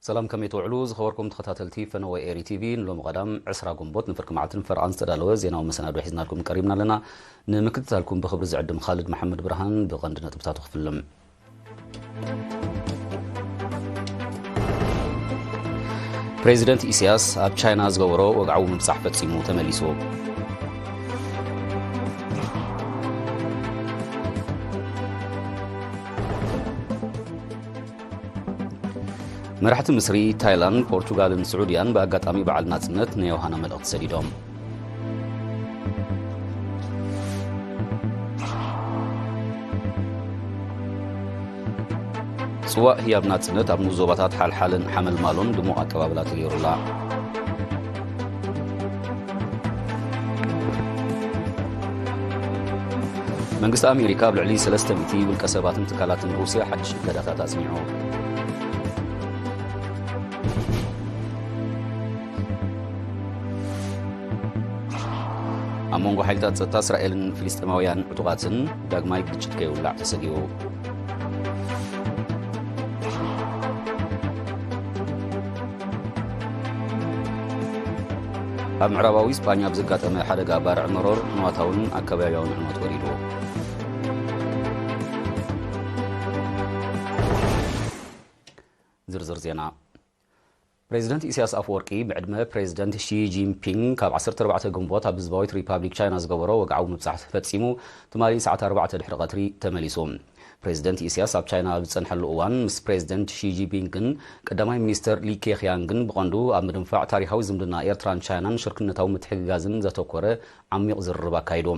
ሰላም፣ ከመይ ትውዕሉ ዝኸበርኩም ተኸታተልቲ ፈነወ ኤሪ ቲቪ? ንሎሚ ቀዳም ዕስራ ግንቦት ንፍርቂ መዓልትን ፈረቓን ዝተዳለወ ዜናዊ መሰናዶ ሒዝናልኩም ቀሪብና ኣለና። ንምክትታልኩም ብኽብሪ ዝዕድም ካልድ መሓመድ ብርሃን። ብቐንዲ ነጥብታቱ ክፍልም። ፕሬዚደንት ኢሳያስ ኣብ ቻይና ዝገበሮ ወግዓዊ ምብጻሕ ፈጺሙ ተመሊሱ። መራሕቲ ምስሪ፣ ታይላንድ፣ ፖርቹጋልን ስዑድያን ብኣጋጣሚ በዓል ናጽነት ንዮሃና መልእኽቲ ሰዲዶም። ጽዋእ ህያብ ናጽነት ኣብ ንኡስ ዞባታት ሓልሓልን ሓመልማሎን ድሙቕ ኣቀባብላ ተገይሩላ። መንግስቲ ኣሜሪካ ኣብ ልዕሊ ሰለስተ ሚእቲ ውልቀ ሰባትን ትካላትን ሩስያ ሓድሽ እገዳታት ኣጽኒዑ። ኣብ መንጎ ሓይልታት ጸጥታ እስራኤልን ፍልስጤማውያን ዕጡቓትን ዳግማይ ግጭት ከይውላዕ ተሰጊኡ። ኣብ ምዕራባዊ ስጳኛ ኣብ ዘጋጠመ ሓደጋ ባርዕ መሮር ንዋታውን ኣከባቢያውን ዕንወት ወሪዱ። ዝርዝር ዜና። ፕሬዚደንት ኢሳያስ ኣፈወርቂ ብዕድመ ፕሬዚደንት ሺ ጂንፒንግ ካብ ዓሰርተ ኣርባዕተ ግንቦት ኣብ ህዝባዊት ሪፓብሊክ ቻይና ዝገበሮ ወግዓዊ ምብጻሕ ፈጺሙ ትማሊ ሰዓት ኣርባዕተ ድሕሪ ቀትሪ ተመሊሱ። ፕሬዚደንት ኢሳያስ ኣብ ቻይና ኣብ ዝጸንሐሉ እዋን ምስ ፕሬዚደንት ሺ ጂንፒንግን ቀዳማይ ሚኒስተር ሊ ኬኽያንግን ብቐንዱ ኣብ ምድንፋዕ ታሪኻዊ ዝምድና ኤርትራን ቻይናን ሽርክነታዊ ምትሕግጋዝን ዘተኮረ ዓሚቕ ዝርርብ ኣካይዱ።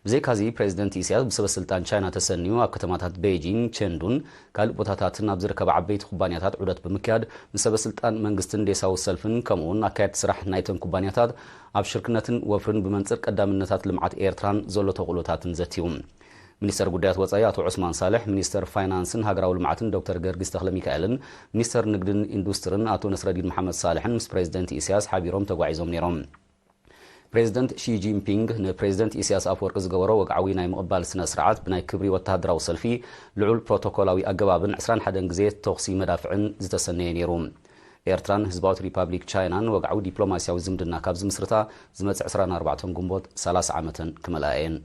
ብዘይካዚ ፕሬዚደንት ኢሳያስ ብሰበ ስልጣን ቻይና ተሰንዩ ኣብ ከተማታት ቤይጂንግ፣ ቸንዱን ካልእ ቦታታትን ኣብ ዝርከባ ዓበይቲ ኩባንያታት ዑደት ብምክያድ ምስ ሰበ ስልጣን መንግስትን ዴሳዊ ሰልፍን ከምኡውን ኣካየድቲ ስራሕ ናይተን ኩባንያታት ኣብ ሽርክነትን ወፍርን ብመንጽር ቀዳምነታት ልምዓት ኤርትራን ዘሎ ተኽእሎታትን ዘትዩ። ሚኒስተር ጉዳያት ወጻኢ ኣቶ ዑስማን ሳልሕ፣ ሚኒስተር ፋይናንስን ሃገራዊ ልምዓትን ዶክተር ገርጊስ ተኽለሚካኤልን ሚኒስተር ንግድን ኢንዱስትርን ኣቶ ነስረዲን መሓመድ ሳልሕን ምስ ፕሬዚደንት ኢሳያስ ሓቢሮም ተጓዒዞም ነይሮም። ፕሬዚደንት ሺ ጂንፒንግ ንፕሬዚደንት ኢሳያስ ኣፈወርቂ ዝገበሮ ወግዓዊ ናይ ምቕባል ስነ ስርዓት ብናይ ክብሪ ወተሃደራዊ ሰልፊ፣ ልዑል ፕሮቶኮላዊ ኣገባብን ዕስራን ሓደን ግዜ ተኹሲ መዳፍዕን ዝተሰነየ ነይሩ። ኤርትራን ህዝባዊት ሪፓብሊክ ቻይናን ወግዓዊ ዲፕሎማስያዊ ዝምድና ካብ ዝምስርታ ዝመጽእ ዕስራን ኣርባዕተን ግንቦት ሰላሳ ዓመተን ክመልኣ እየን።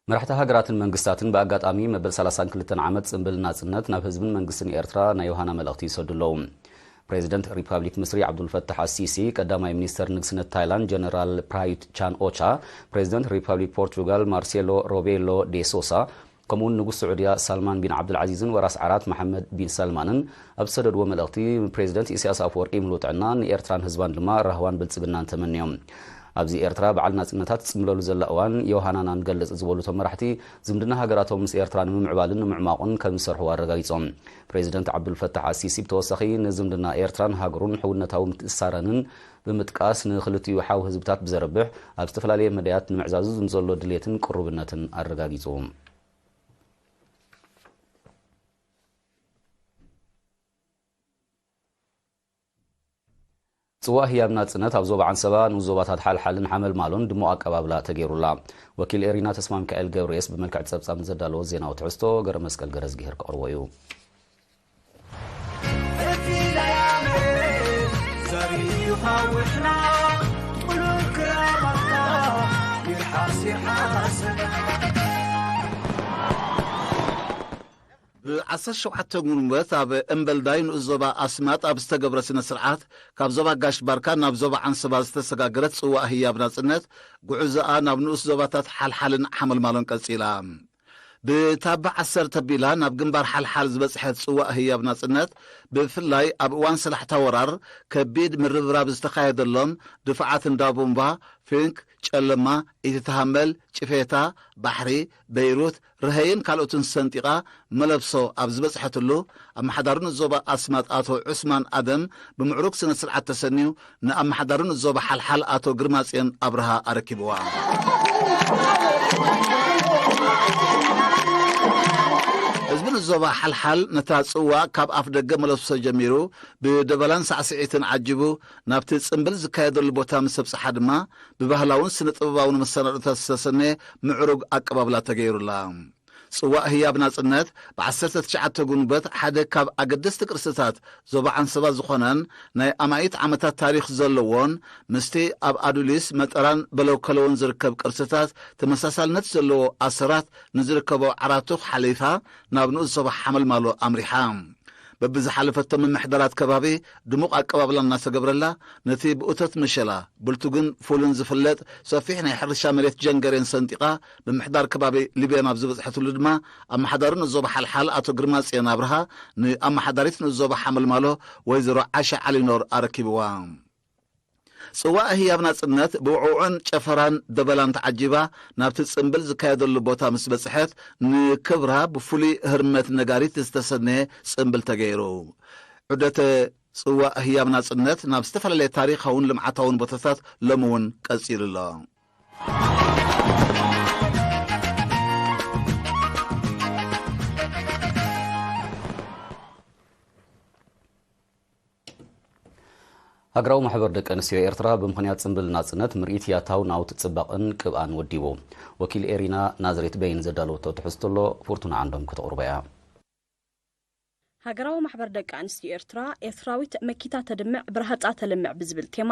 መራሕቲ ሃገራትን መንግስታትን ብኣጋጣሚ መበል ሰላሳን ክልተን ዓመት ጽምብል ናጽነት ናብ ህዝብን መንግስትን ኤርትራ ናይ ዮሃና መልእኽቲ ይሰዱ ኣለዉ። ፕሬዚደንት ሪፓብሊክ ምስሪ ዓብዱልፈታሕ ኣሲሲ፣ ቀዳማይ ሚኒስተር ንግስነት ታይላንድ ጀነራል ፕራዩት ቻን ኦቻ፣ ፕሬዚደንት ሪፓብሊክ ፖርቹጋል ማርሴሎ ሮቤሎ ዴ ሶሳ፣ ከምኡውን ንጉስ ስዑድያ ሳልማን ቢን ዓብዱልዓዚዝን ወራስ ዓራት መሓመድ ቢን ሳልማንን ኣብ ዝሰደድዎ መልእኽቲ፣ ፕሬዚደንት ኢሳያስ ኣፈወርቂ ምሉእ ጥዕና፣ ንኤርትራን ህዝባን ድማ ራህዋን ብልጽግናን ተመንዮም። ኣብዚ ኤርትራ በዓል ናጽነታ ትጽምለሉ ዘላ እዋን ዮሃናና ንገልጽ ዝበሉ እቶም መራሕቲ፣ ዝምድና ሃገራቶም ምስ ኤርትራ ንምምዕባልን ንምዕማቑን ከም ዝሰርሑ ኣረጋጊጾም። ፕሬዚደንት ዓብዱልፈታሕ ኣሲሲ ብተወሳኺ ንዝምድና ኤርትራን ሃገሩን ሕውነታዊ ምትእስሳረንን ብምጥቃስ፣ ንክልቲኡ ሓው ህዝብታት ብዘርብሕ ኣብ ዝተፈላለየ መዳያት ንምዕዛዙ ንዘሎ ድሌትን ቅሩብነትን ኣረጋጊጹ። ጽዋእ ህያብ ናጽነት ኣብ ዞባ ዓንሰባ ንኡስ ዞባታት ሓልሓልን ሓመልማሎን ድሙቕ ኣቀባብላ ተገይሩላ። ወኪል ኤሪና ተስፋ ሚካኤል ገብርኤስ ብመልክዕ ጸብጻብ ንዘዳለዎ ዜናዊ ትሕዝቶ ገረ መስቀል ገረዝግሄር ከቕርቦ እዩ። ብ ዓሰርተ ሸውዓተ ግንቦት ኣብ እምበልዳይ ንኡስ ዞባ ኣስማጥ ኣብ ዝተገብረ ስነ ስርዓት፣ ካብ ዞባ ጋሽ ባርካ ናብ ዞባ ዓንሰባ ዝተሰጋገረት ጽዋእ ህያብ ናጽነት፣ ጉዕዞኣ ናብ ንኡስ ዞባታት ሓልሓልን ሓመልማሎን ቀጺላ። ብታባ ዓሰርተ ኣቢላ ናብ ግንባር ሓልሓል ዝበጽሐት ጽዋእ ህያብ ናጽነት፣ ብፍላይ ኣብ እዋን ሰላሕታ ወራር ከቢድ ምርብራብ ዝተኻየደሎም ድፋዓት እንዳ ቡምባ፣ ፊንክ፣ ጨለማ፣ ኢትትሃመል፣ ጭፌታ፣ ባሕሪ፣ በይሩት፣ ረሀይን ካልኦትን ሰንጢቓ መለብሶ ኣብ ዝበጽሐትሉ፣ ኣመሓዳሪ ንኡስ ዞባ ኣስማጥ ኣቶ ዑስማን ኣደም ብምዕሩግ ስነ ስርዓት ተሰንዩ ንኣመሓዳሪ ንኡስ ዞባ ሓልሓል ኣቶ ግርማጽዮን ኣብርሃ ኣረኪብዋ። ህዝቢ ዞባ ሓልሓል ነታ ጽዋእ ካብ ኣፍ ደገ መለሱ ጀሚሩ ብደበላን ሳዕስዒትን ዓጂቡ ናብቲ ጽምብል ዝካየደሉ ቦታ ምስ ኣብጽሓ ድማ ብባህላውን ስነ ጥበባውን መሰናዶታት ዝተሰነየ ምዕሩግ ኣቀባብላ ተገይሩላ። ጽዋእ ህያብ ናጽነት ብ19 ጉንበት ሓደ ካብ ኣገደስቲ ቅርስታት ዞባ ዓንሰባ ዝኾነን ናይ ኣማኢት ዓመታት ታሪኽ ዘለዎን ምስቲ ኣብ ኣዱሊስ መጠራን በለውከለውን ዝርከብ ቅርስታት ተመሳሳልነት ዘለዎ ኣሰራት ንዝርከቦ ዓራቱ ሓሊፋ ናብ ንኡስ ዞባ ሓመልማሎ ኣምሪሓ። በብዝሓለፈቶ ምምሕዳራት ከባቢ ድሙቕ ኣቀባብላ እናተገብረላ፣ ነቲ ብእቶት መሸላ፣ ብልቱግን ፉልን ዝፍለጥ ሰፊሕ ናይ ሕርሻ መሬት ጀንገሬን ሰንጢቓ፣ ምምሕዳር ከባቢ ሊብያን ኣብ ዝበጽሐትሉ ድማ፣ ኣመሓዳሪ ንኡስ ዞባ ሓልሓል ኣቶ ግርማጽዮን ኣብርሃ ንኣመሓዳሪት ንኡስ ዞባ ሓመልማሎ ወይዘሮ ዓሻ ዓሊኖር ኣረኪብዋ። ጽዋእ ህያብ ናጽነት ብውዕውዕን ጨፈራን ደበላን ተዓጂባ ናብቲ ጽምብል ዝካየደሉ ቦታ ምስ በጽሐት፣ ንክብራ ብፍሉይ ህርመት ነጋሪት ዝተሰነየ ጽምብል ተገይሩ። ዑደተ ጽዋእ ህያብ ናጽነት ናብ ዝተፈላለየ ታሪኻውን ልምዓታውን ቦታታት ሎሚ እውን ቀጺሉ ኣሎ። ሃገራዊ ማሕበር ደቂ ኣንስትዮ ኤርትራ ብምኽንያት ጽምብል ናጽነት ምርኢት ያታው ናውቲ ጽባቕን ቅብኣን ወዲቡ። ወኪል ኤሪና ናዝሬት በይን ዘዳለወቶ ትሕዝቶ ኣሎ፣ ፍርቱና ዓንዶም ከተቕርቦ እያ። ሃገራዊ ማሕበር ደቂ ኣንስትዮ ኤርትራ፣ ኤርትራዊት መኪታ ተድምዕ ብረሃጻ ተልምዕ ብዝብል ቴማ፣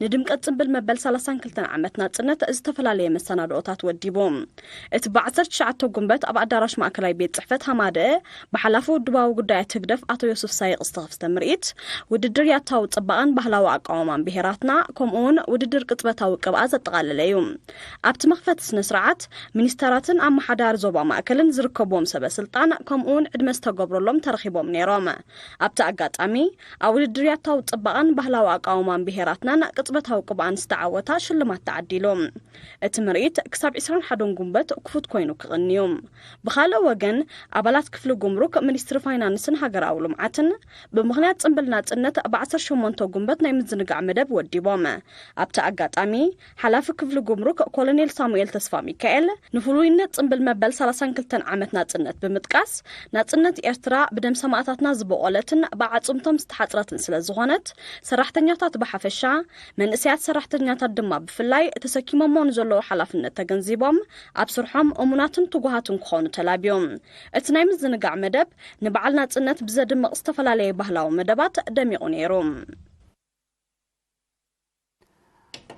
ንድምቀት ጽምብል መበል 32 ዓመት ናጽነት ዝተፈላለየ መሰናድኦታት ወዲቡ። እቲ ብ19 ጉንበት ኣብ ኣዳራሽ ማእከላይ ቤት ጽሕፈት ሃማደአ ብሓላፊ ውድባዊ ጉዳያት ህግደፍ ኣቶ ዮሱፍ ሳይቕ ዝተኸፍተ ምርኢት፣ ውድድር ያታዊ ጽባቐን ባህላዊ ኣቃውማን ብሄራትና፣ ከምኡውን ውድድር ቅጽበታዊ ቅብኣ ዘጠቓለለ እዩ። ኣብቲ መኽፈቲ ስነ ስርዓት፣ ሚኒስተራትን ኣመሓዳሪ ዞባ ማእከልን ዝርከብዎም ሰበ ስልጣን፣ ከምኡውን ዕድመ ዝተገብረሎም ተረኺቦም ነይሮም። ኣብቲ ኣጋጣሚ፣ ኣብ ውድድር ያታዊ ጽባቐን ባህላዊ ኣቃውማን ብሄራትናን ቅጽበታዊ ቅብኣን ዝተዓወታ ሽልማት ተዓዲሉ። እቲ ምርኢት ክሳብ 21 ጉንበት ክፉት ኮይኑ ክቕንዩ። ብኻልእ ወገን፣ ኣባላት ክፍሊ ጉምሩክ፣ ሚኒስትሪ ፋይናንስን ሃገራዊ ልምዓትን፣ ብምኽንያት ጽምብል ናጽነት ብ18 ጉንበት ናይ ምዝንጋዕ መደብ ወዲቦም። ኣብቲ ኣጋጣሚ፣ ሓላፊ ክፍሊ ጉምሩክ ኮሎኔል ሳሙኤል ተስፋ ሚካኤል፣ ንፍሉይነት ጽምብል መበል 32 ዓመት ናጽነት ብምጥቃስ፣ ናጽነት ኤርትራ ብደም ሰማእታትና ዝበቖለትን ብኣዕጽምቶም ዝተሓጽረትን ስለ ዝኾነት፣ ሰራሕተኛታት ብሓፈሻ፣ መንእሰያት ሰራሕተኛታት ድማ ብፍላይ ተሰኪሞሞ ንዘለዉ ሓላፍነት ተገንዚቦም፣ ኣብ ስርሖም እሙናትን ትጉሃትን ክኾኑ ተላብዮም። እቲ ናይ ምዝንጋዕ መደብ ንበዓል ናጽነት ብዘድምቕ ዝተፈላለየ ባህላዊ መደባት ደሚቑ ነይሩ።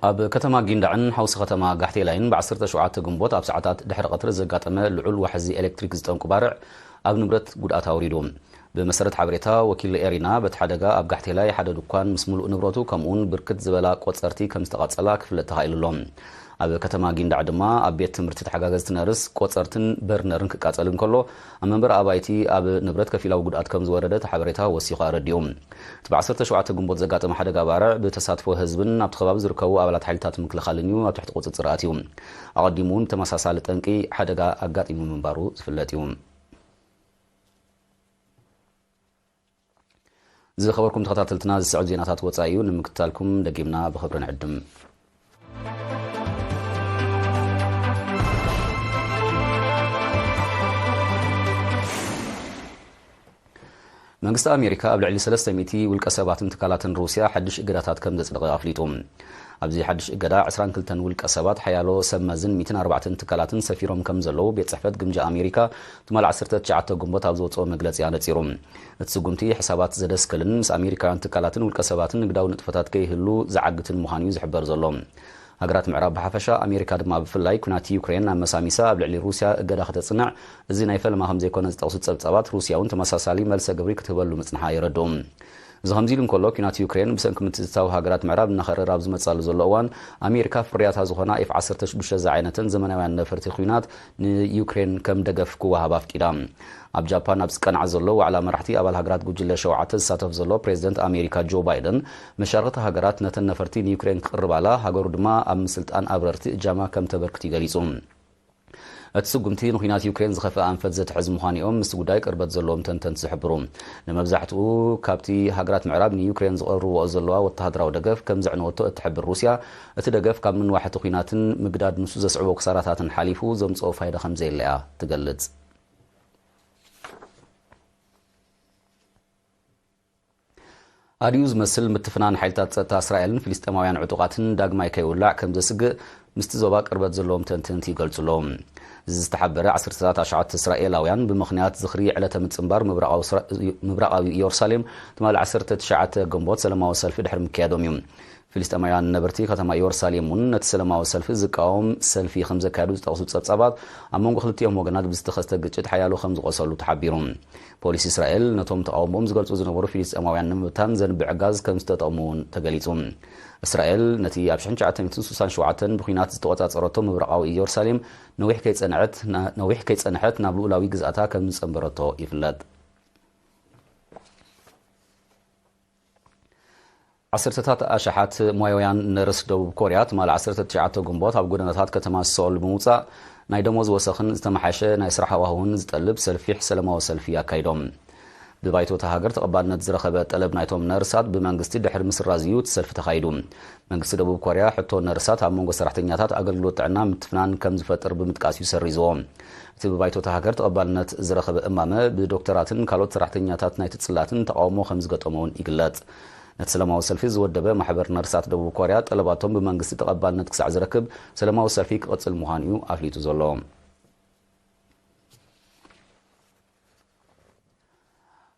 ኣብ ከተማ ጊንዳዕን ሓውሲ ከተማ ጋሕቴላይን ብ17 ግንቦት ኣብ ሰዓታት ድሕሪ ቀትሪ ዘጋጠመ ልዑል ዋሕዚ ኤሌክትሪክ ዝጠንቁ ባርዕ ኣብ ንብረት ጉድኣት ኣውሪዱ። ብመሰረት ሓበሬታ ወኪል ኤሪና፣ በቲ ሓደጋ ኣብ ጋሕቴላይ ሓደ ድኳን ምስ ምሉእ ንብረቱ ከምኡውን ብርክት ዝበላ ቆጸርቲ ከም ዝተቓጸላ ክፍለጥ ተኻኢሉ ኣሎ። ኣብ ከተማ ጊንዳዕ ድማ ኣብ ቤት ትምህርቲ ተሓጋገዝቲ ነርስ ቆጸርትን በርነርን ክቃጸል እንከሎ፣ ኣብ መንበሪ ኣባይቲ ኣብ ንብረት ከፊላዊ ጉድኣት ከም ዝወረደ እቲ ሓበሬታ ወሲኹ ኣረዲኡ። እቲ ብ17 ግንቦት ዘጋጠመ ሓደጋ ባርዕ ብተሳትፎ ህዝብን ኣብቲ ከባቢ ዝርከቡ ኣባላት ሓይልታት ምክልኻልን እዩ ኣብ ትሕቲ ቁጽጽር ኣትዩ። ኣቐዲሙ እውን ብተመሳሳሊ ጠንቂ ሓደጋ ኣጋጢሙ ምንባሩ ዝፍለጥ እዩ። ዝኸበርኩም ተኸታተልትና፣ ዝስዕብ ዜናታት ወጻኢ እዩ። ንምክትታልኩም ደጊምና ብኽብሪ ንዕድም። መንግስቲ ኣሜሪካ ኣብ ልዕሊ 300 ውልቀ ሰባትን ትካላትን ሩስያ ሓድሽ እገዳታት ከም ዘጽደቐ ኣፍሊጡ። ኣብዚ ሓድሽ እገዳ 22 ውልቀ ሰባት፣ ሓያሎ ሰብ መዝን 104 ትካላትን ሰፊሮም ከም ዘለዉ ቤት ጽሕፈት ግምጃ ኣሜሪካ ትማሊ 19 ግንቦት ኣብ ዝወጽኦ መግለጺ ኣነጺሩ። እቲ ስጉምቲ ሕሳባት ዘደስክልን ምስ ኣሜሪካውያን ትካላትን ውልቀ ሰባትን ንግዳዊ ንጥፈታት ከይህሉ ዝዓግትን ምዃኑ እዩ ዝሕበር ዘሎ። ሃገራት ምዕራብ ብሓፈሻ፣ ኣሜሪካ ድማ ብፍላይ፣ ኲናት ዩክሬን ኣመሳሚሳ ኣብ ልዕሊ ሩስያ እገዳ ከተጽንዕ፣ እዚ ናይ ፈለማ ከም ዘይኮነ ዝጠቕሱ ጸብጻባት፣ ሩስያ እውን ተመሳሳሊ መልሰ ግብሪ ክትህበሉ ምጽንሓ የረድኡ። እዚ ከምዚ ኢሉ እንከሎ፣ ኲናት ዩክሬን ብሰንኪ ምትእትታው ሃገራት ምዕራብ እናኸረረ ኣብ ዝመጻሉ ዘሎ እዋን፣ ኣሜሪካ ፍርያታ ዝኾና ኤፍ 16 ዝዓይነተን ዘመናውያን ነፈርቲ ኲናት ንዩክሬን ከም ደገፍ ክወሃብ ኣፍቂዳ። ኣብ ጃፓን ኣብ ዝቀንዓ ዘሎ ዋዕላ መራሕቲ ኣባል ሃገራት ጉጅለ ሸውዓተ ዝሳተፍ ዘሎ ፕሬዚደንት ኣሜሪካ ጆ ባይደን፣ መሻርኽቲ ሃገራት ነተን ነፈርቲ ንዩክሬን ክቕርባላ፣ ሃገሩ ድማ ኣብ ምስልጣን ኣብረርቲ እጃማ ከም ተበርክት እዩ ገሊጹ። እቲ ስጉምቲ ንኲናት ዩክሬን ዝኸፍአ ኣንፈት ዘትሕዝ ምዃኑ እዮም ምስቲ ጉዳይ ቅርበት ዘለዎም ተንተንቲ ዝሕብሩ። ንመብዛሕትኡ ካብቲ ሃገራት ምዕራብ ንዩክሬን ዝቐርብዎ ዘለዋ ወተሃደራዊ ደገፍ ከም ዘዕነወቶ እትሕብር ሩስያ፣ እቲ ደገፍ ካብ ምንዋሕ እቲ ኲናትን ምግዳድ ንሱ ዘስዕቦ ክሳራታትን ሓሊፉ ዘምጽኦ ፋይዳ ከም ዘየለ እያ ትገልጽ። ኣድዩ ዝመስል ምትፍናን ሓይልታት ጸጥታ እስራኤልን ፍልስጤማውያን ዕጡቓትን ዳግማይ ከይውላዕ ከም ዘስግእ ምስቲ ዞባ ቅርበት ዘለዎም ተንተንቲ ይገልጹ ኣለዉ። እዚ ዝተሓበረ፣ ዓሰርተታት ኣሽሓት እስራኤላውያን ብምኽንያት ዝኽሪ ዕለተ ምጽንባር ምብራቓዊ እስራ-፣ ምብራቓዊ ኢየሩሳሌም ትማሊ ዓሰርተ ትሽዓተ ግንቦት ሰላማዊ ሰልፊ ድሕሪ ምክያዶም እዩ። ፍልስጤማውያን ነበርቲ ከተማ ኢየሩሳሌም እውን ነቲ ሰላማዊ ሰልፊ ዝቃወም ሰልፊ ከም ዘካየዱ ዝጠቕሱ ጸብጻባት፣ ኣብ መንጎ ክልቲኦም ወገናት ብዝተኸስተ ግጭት ሓያሎ ከም ዝቖሰሉ ተሓቢሩ። ፖሊስ እስራኤል ነቶም ተቓውሞኦም ዝገልጹ ዝነበሩ ፍልስጤማውያን ንምብታን ዘንብዕ ጋዝ ከም ዝተጠቕሙ እውን ተገሊጹ። እስራኤል ነቲ ኣብ ሽሕን ትሽዓተ ሚእትን ስሳን ሸውዓተን ብኲናት ዝተቖጻጸረቶ ምብራቓዊ ኢየሩሳሌም ነዊሕ ከይጸንዐት፣ ና-፣ ነዊሕ ከይጸንሐት ናብ ልኡላዊ ግዝኣታ ከም ዝጸንበረቶ ይፍለጥ። ዓሰርተታት ኣሽሓት ሞያውያን ነርስ ደቡብ ኮርያ ትማሊ ዓሰርተ ትሽዓተ ግንቦት ኣብ ጎደናታት ከተማ ሶል ብምውጻእ፣ ናይ ደሞዝ ወሰኽን ዝተመሓሸ ናይ ስራሕ ሃዋህውን ዝጠልብ ሰፊሕ ሰላማዊ ሰልፊ ኣካይዶም። ብባይቶ እታ ሃገር ተቐባልነት ዝረኸበ ጠለብ ናይቶም ነርሳት ብመንግስቲ ድሕሪ ምስራዝ እዩ እቲ ሰልፊ ተኻይዱ። መንግስቲ ደቡብ ኮርያ ሕቶ ነርሳት ኣብ መንጎ ሰራሕተኛታት ኣገልግሎት ጥዕና ምትፍናን ከም ዝፈጥር ብምጥቃስ እዩ ሰሪዝዎ። እቲ ብባይቶ እታ ሃገር ተቐባልነት ዝረኸበ እማመ፣ ብዶክተራትን ካልኦት ሰራሕተኛታት ናይቲ ጽላትን ተቓውሞ ከም ዝገጠሞ እውን ይግለጽ። ነቲ ሰላማዊ ሰልፊ ዝወደበ ማሕበር ነርሳት ደቡብ ኮርያ፣ ጠለባቶም ብመንግስቲ ተቐባልነት ክሳዕ ዝረክብ ሰላማዊ ሰልፊ ክቕጽል ምዃኑ እዩ ኣፍሊጡ ዘሎ።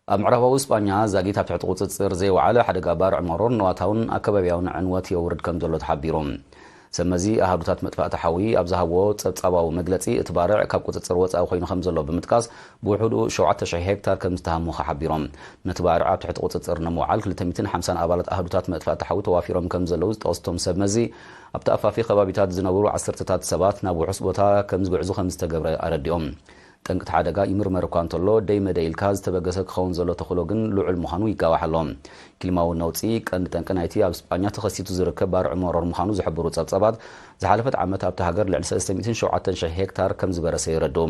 ኣብ ምዕራባዊ ስጳኛ ዛጊት ኣብ ትሕቲ ቁጽጽር ዘይወዓለ ሓደጋ ባርዕ መሮር ንዋታውን ኣከባቢያውን ዕንወት የውርድ ከም ዘሎ ተሓቢሩ። ሰብ መዚ ኣሃዱታት መጥፋእቲ ሓዊ ኣብ ዝሃብዎ ጸብጻባዊ መግለጺ፣ እቲ ባርዕ ካብ ቁጽጽር ወጻኢ ኮይኑ ከም ዘሎ ብምጥቃስ፣ ብውሑዱ ሸውዓተ ሽሕ ሄክታር ከም ዝተሃሞኸ ሓቢሮም። ነቲ ባርዕ ኣብ ትሕቲ ቁጽጽር ንምውዓል ክልተ ሚእትን ሓምሳን ኣባላት ኣሃዱታት መጥፋእቲ ሓዊ ተዋፊሮም ከም ዘለዉ ዝጠቐሱ እቶም ሰብ መዚ፣ ኣብቲ ኣፋፊ ከባቢታት ዝነብሩ ዓሰርተታት ሰባት ናብ ውሑስ ቦታ ከም ዝግዕዙ ከም ዝተገብረ ኣረዲኦም። ጠንቂ እቲ ሓደጋ ይምርመር እኳ እንተሎ፣ ደይ መደይ ኢልካ ዝተበገሰ ክኸውን ዘሎ ተኽእሎ ግን ልዑል ምዃኑ ይጋዋሕ ኣሎ። ክሊማዊ ነውጺ ቀንዲ ጠንቂ ናይቲ ኣብ ስጳኛ ተኸሲቱ ዝርከብ ባርዕ መሮር ምዃኑ ዝሕብሩ ጸብጻባት፣ ዝሓለፈት ዓመት ኣብታ ሃገር ልዕሊ ሰለስተ ሚእትን ሸውዓተን ሽሕ ሄክታር ከም ዝበረሰ የረድኡ።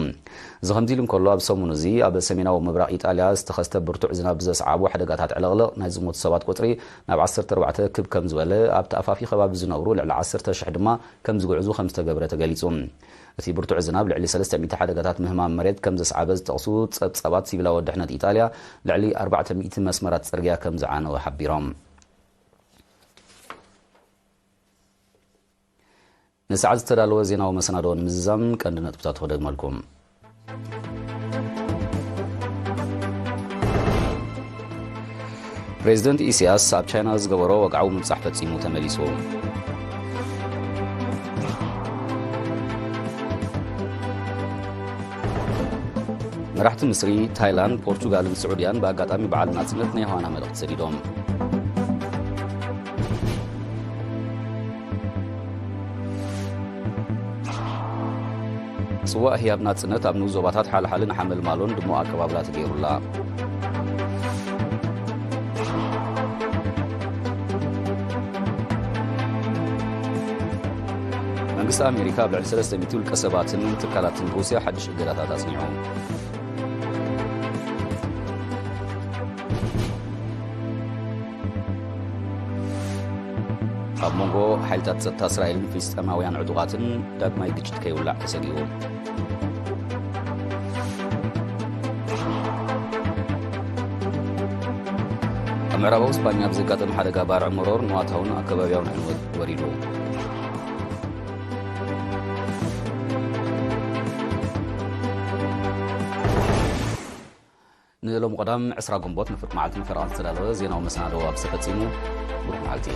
እዚ ከምዚ ኢሉ እንከሎ፣ ኣብ ሰሙን እዚ ኣብ ሰሜናዊ ምብራቕ ኢጣልያ ዝተኸስተ ብርቱዕ ዝናብ ብዘስዓቦ ሓደጋታት ዕልቕልቕ ናይ ዝሞቱ ሰባት ቁጽሪ ናብ ዓሰርተ ኣርባዕተ ክብ ከም ዝበለ፣ ኣብቲ ኣፋፊ ከባቢ ዝነብሩ ልዕሊ ዓሰርተ ሽሕ ድማ ከም ዝግዕዙ ከም ዝተገብረ ተገሊጹ። እቲ ብርቱዕ ዝናብ ልዕሊ ሰለስተ ሚእቲ ሓደጋታት ምህማም መሬት ከም ዘስዓበ ዝጠቕሱ ጸብጻባት፣ ሲቪላዊ ድሕነት ኢጣልያ ልዕሊ ኣርባዕተ ሚእቲ መስመራት ጽርግያ ከም ዝዓነወ ሓቢሮም። ንሰዓት ዝተዳለወ ዜናዊ መሰናዶ ንምዝዛም ቀንዲ ነጥብታት ክደግመልኩም። ፕሬዚደንት ኢሳያስ ኣብ ቻይና ዝገበሮ ወግዓዊ ምብጻሕ ፈጺሙ ተመሊሱ። መራሕቲ ምስሪ፣ ታይላንድ፣ ፖርቹጋልን ስዑድያን ብኣጋጣሚ በዓል ናጽነት ናይ ዮሃና መልእኽቲ ሰዲዶም። ጽዋእ ህያብ ናጽነት ኣብ ንኡስ ዞባታት ሓልሓሊ ንሓመልማሎን ድሙቕ ኣቀባብላ ተገይሩላ። መንግስቲ ኣሜሪካ ኣብ ልዕሊ ሰለስተ ሚእቲ ውልቀ ሰባትን ትካላትን ሩስያ ሓድሽ እገዳታት ኣጽኒዑ። ኣብ መንጎ ሓይልታት ጸጥታ እስራኤልን ፍልስጤማውያን ዕጡቓትን ዳግማይ ግጭት ከይውላዕ ተሰጊኡ። ኣብ ምዕራባዊ ስፓኛ ብዘጋጠመ ሓደጋ ባርዕ መሮር ንዋታውን ኣከባቢያውን ዕንወት ወሪዱ። ንሎሚ ቀዳም ዕስራ ግንቦት ንፍርቂ መዓልቲ ንፈረቓ ዝተዳለወ ዜናዊ መሰናዶ ኣብዚ ተፈጺሙ። ብሩኽ መዓልቲ።